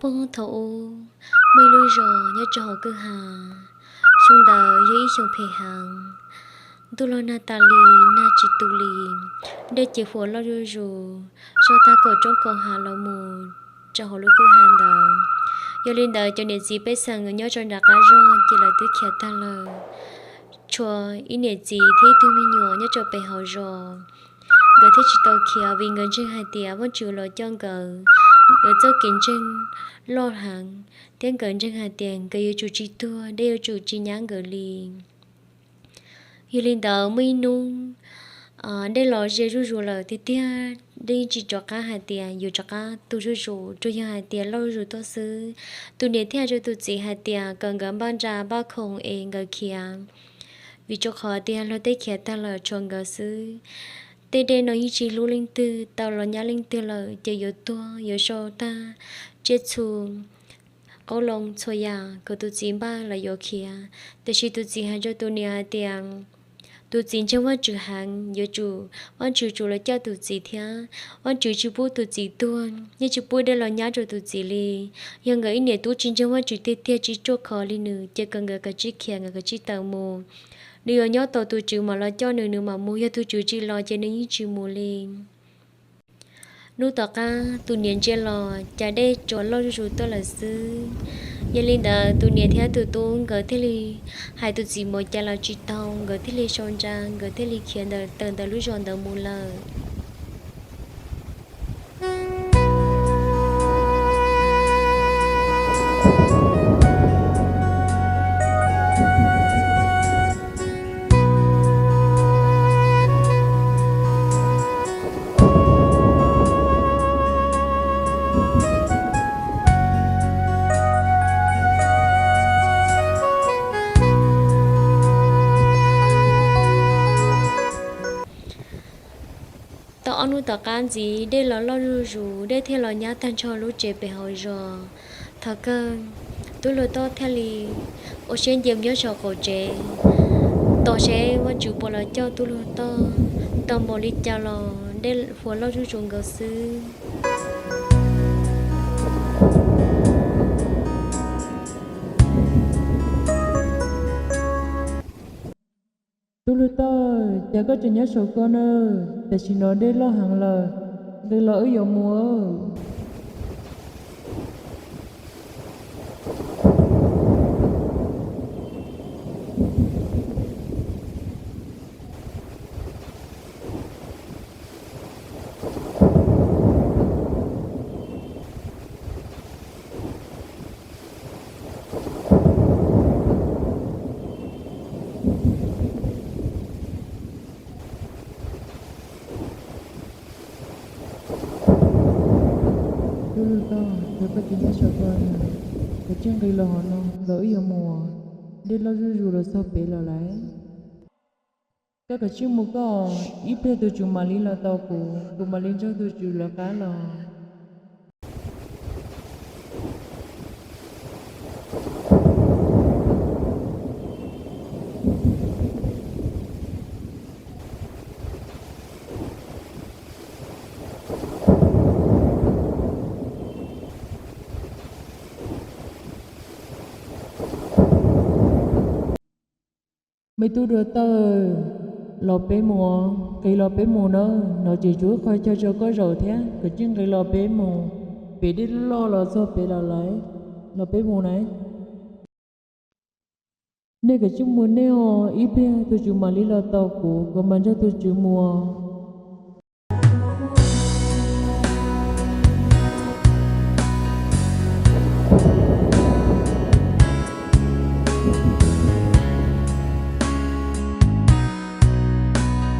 Puag thaum ub, muaj ib lub zos nyob rau hauv kwj ha. Xyoo ntawd yog ib xyoo phem heev, ntuj los nag tas li, nag tsis tu li, dej ces huam loj zuj zus, zog tag kaum roob kaum hav los mus rau hauv lub kwj ha ntawd. Yog li ntawd cov niam txiv pej xeem uas nyob rau nram qab zog ces lawv twb khiav tag lawm. Tshuav ib niam txiv thiab ib tug me nyuam nyob rau pem hauv zos, nkawd thiaj tsis tau khiav vim nkawd ntseeg hais tias Vajtswv los coj nkawd, nkawd txoj kev ntseeg loj heev, thiab nkawd ntseeg hais tias nkawd yuav tsum tsis tuag, dej yuav tsum tsis nyab nkawd li. Yog li ntawd muaj ib hnub, dej los ze zuj zus lawm tiag tiag, dej yeej tsis rov qab hais tias yuav rov qab tu zuj zus, tsuas yog hais tias loj zuj zus tuaj xwb. Tus niam thiaj hais rau tus txiv hais tias kom nkawd npaj nra npaj khoom es nkawd khiav, vim rau qhov tias luag tej khiav tag lawm tshuav nkawd xwb. Tej dej no yeej tsis hlub leej twg, tau los nyab leej twg lawm ces yuav tuag yuav sau tag tsiaj txhu, qoob loo txhua yam kom tus txiv npaj los yuav khiav. Tiam sis tus txiv hais rau tus niam hais tias tus txiv ntseeg Vajtswv heev, yuav tsum Vajtswv tsum los coj tus txiv thiab. Vajtswv tsis pub tus txiv tuag, yeej tsis pub dej los nyab rau tus txiv li. Yog nkawd ib niam tub tsis ntseeg Vajtswv tiag tiag, tsis ruaj khov li nws, ces kom nkawd kav tsij khiav, nkawd kav tsij tawm mus. Nws yuav nyob tos tus Tswv mam los coj nws, nws mam mus. Yog tus Tswv tsis los ces nws yeej tsis mus li. Hnub tom qab tus niam ntsia los cas dej tsuas loj zuj zus tuaj lawm xwb. Yog li ntawd tus niam thiab tus tub nkawd thiaj li hais tus txiv mus cas los tsis tau, nkawd thiaj li sau nra, nkawd thiaj li khiav ntawm, tawm ntawm lub zos ntawd mus lawm. Tau ob hnub tom qab ntxiv dej los loj zuj zus, dej thiaj los nyab tag nrho lub tsev pem hauv zos. Thaum kawg tub hluas toj thiaj li ua siab nce mus nyob saum qaum tsev, tos seb Vajtswv puas los coj tub hluas toj. Tos npaum li cas los dej huam loj zuj zus nkaus xwb. Tub hluas toj, cas koj tseem nyob saum ko na? Tam sim no dej loj heev lawm, nqis los wb yuav mus. Tub hluas toj, cas koj tseem nyob saum ko na? Kav tsij nqis los hauv no los wb yuav mus, dej loj zuj zus los txog pem lawm lauj. Koj kav tsij mus koj, ib pliag tus tswv mam li los tau kuv, kuv mam li nrog tus tswv lawv qab los. Me tub hluas toj, los peb mus, nqis los peb mus na, no tseem tshuav ib qho chaw rau koj zaum thiab, kav tsij nqis los peb mus, pem dej loj los txog pem lawm lauj, los peb mus na. Nej kav tsij mus nej os, ib pliag tus tswv mam li los tau kuv, kuv mam nrog tus tswv mus.